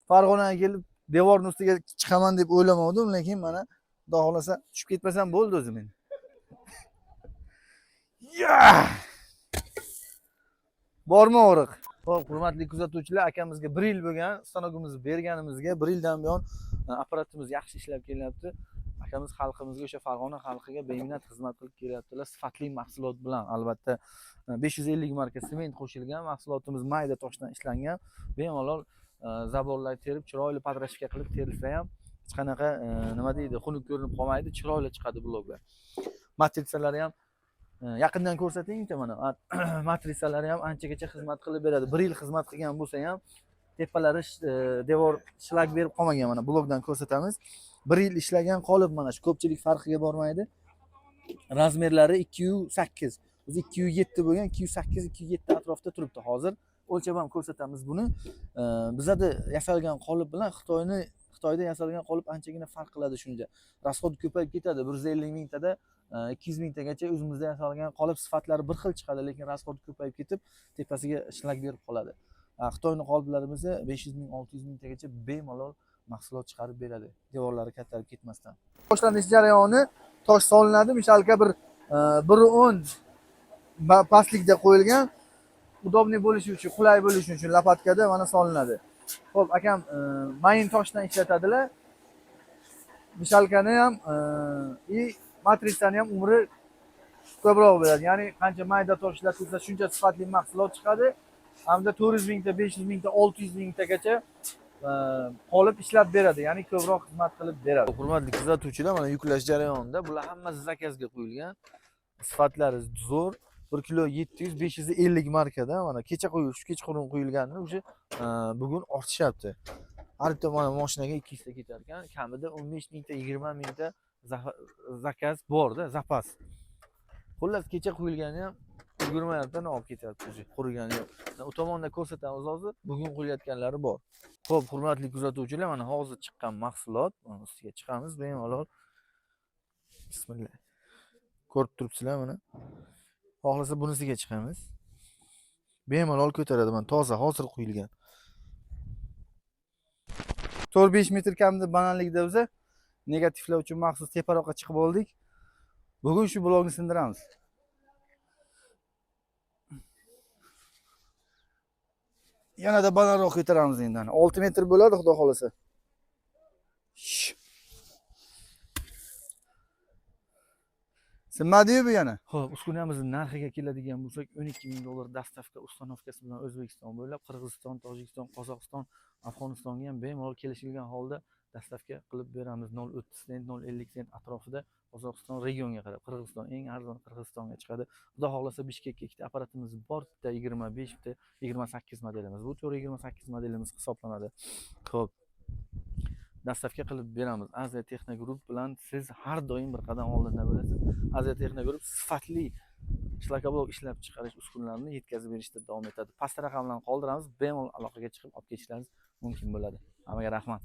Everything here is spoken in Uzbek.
Farg'onaga kelib devorning ustiga chiqaman deb o'ylamadim, lekin mana Xudo xohlasa tushib ketmasam bo'ldi o'zi men. Yeah! Bormi og'riq? Xo'p, hurmatli kuzatuvchilar, akamizga 1 yil bo'lgan stanogimizni berganimizga 1 yildan buyon apparatimiz yaxshi ishlab kelyapti. Akamiz xalqimizga, o'sha Farg'ona xalqiga beminnat xizmat qilib kelyaptilar, sifatli mahsulot bilan. Albatta 550 marka sement qo'shilgan mahsulotimiz mayda toshdan ishlangan. Bemalol zaborlar terib, chiroyli podrashka qilib terilsa ham hech qanaqa nima deydi, xunuk ko'rinib qolmaydi, chiroyli chiqadi bloklar. Matritsalari ham yaqindan ko'rsating mana matritsalari ham anchagacha xizmat qilib beradi. 1 yil xizmat qilgan bo'lsa ham tepalari devor shlak berib qolmagan. Mana blokdan ko'rsatamiz. 1 yil ishlagan qolib mana shu ko'pchilik farqiga bormaydi. Razmerlari 2.8. O'zi 2.7 bo'lgan, 2.8, 2.7 atrofida turibdi hozir. O'lchab ham ko'rsatamiz buni. Bizada yasalgan qolip bilan Xitoyda yasalgan qolip anchagina farq qiladi shunga. Расход ko'payib ketadi. 150 mingtada 200 mingtagacha o'zimizda yasalgan qolip sifatlari bir xil chiqadi, lekin расход ko'payib ketib, tepasiga shlak berib qoladi. Xitoyning qoliplari bo'lsa 500 ming, 600 mingtagacha bemalol mahsulot chiqarib beradi, devorlari kattarib ketmasdan. Boshlanish jarayoni tosh solinadi, мешалка bir 1.10 pastlikda qo'yilgan, удобный bo'lishi uchun, qulay bo'lishi uchun lopatkada mana solinadi. Xo'p, akam mayin toshdan ishlatadilar. Мешалка ni ham и matritsani ham umri ko'proq bo'ladi. Ya'ni qancha mayda tosh ishlatilsa, shuncha sifatli mahsulot chiqadi. Hamda 400 mingta, 500 mingta, 600 mingtagacha qolip ishlab beradi. Ya'ni ko'proq xizmat qilib beradi. Hurmatli kuzatuvchilar, mana yuklash jarayonida bular hammasi zakazga qo'yilgan. Sifatlari zo'r. 1 kilo 700, 550 markada mana kecha qo'yil, shu kechqurun qo'yilganini уже bugun ortishyapti. Har bitta mana mashinaga 200 ta ketar ekan. Kamida 15 mingta, 20 mingta zakaz borda, zapas. Xullas, kecha qo'yilgani ham ulgurmayapti, olib ketyapti уже, qurigani yo'q. U tomonda ko'rsatamiz hozir, bugun qo'yilayotganlari bor. Xo'p, hurmatli kuzatuvchilar, mana hozir chiqqan mahsulot, mana ustiga chiqamiz bemalol. Bismillah. Ko'rib turibsizlar mana. Xohlasa bunisiga chiqamiz. Bemalol ko'taradi, mana toza, hozir quyilgan. 4-5 metr kamida balandlikda biza negativlar uchun maxsus teparoqqa chiqib oldik. Bugun shu blokni sindiramiz. Yanada balandroq ko'taramiz endi. 6 metr bo'ladi, xudo xolasa. Sinmadi-yu bu yana. Xo'p, uskunamizni narxiga keladigan bo'lsak, 12 ming dollar dostavka, ustanovkasi bilan O'zbekiston bo'ylab, Qirg'iziston, Tojikiston, Qozog'iston, Afg'onistonga ham bemalol kelishilgan holda dostavka qilib beramiz. 0.30 sent, 0.50 sent atrofida Qozog'iston regionga qarab, Qirg'iziston eng arzon Qirg'izistonga chiqadi. Xudo xohlasa Bishkekka ikkita apparatimiz bor, bitta 25, bitta 28 modelimiz. Bu 428 modelimiz hisoblanadi. Xo'p, dostavka qilib beramiz. Aziya Texno Group bilan siz har doim bir qadam oldinda bo'lasiz. Aziya Texno Group sifatli shlakablok ishlab chiqarish uskunalarini yetkazib berishda davom etadi. Pastda raqamlarni qoldiramiz, bemalol aloqaga chiqib olib ketishlaringiz mumkin bo'ladi. Hammaga rahmat.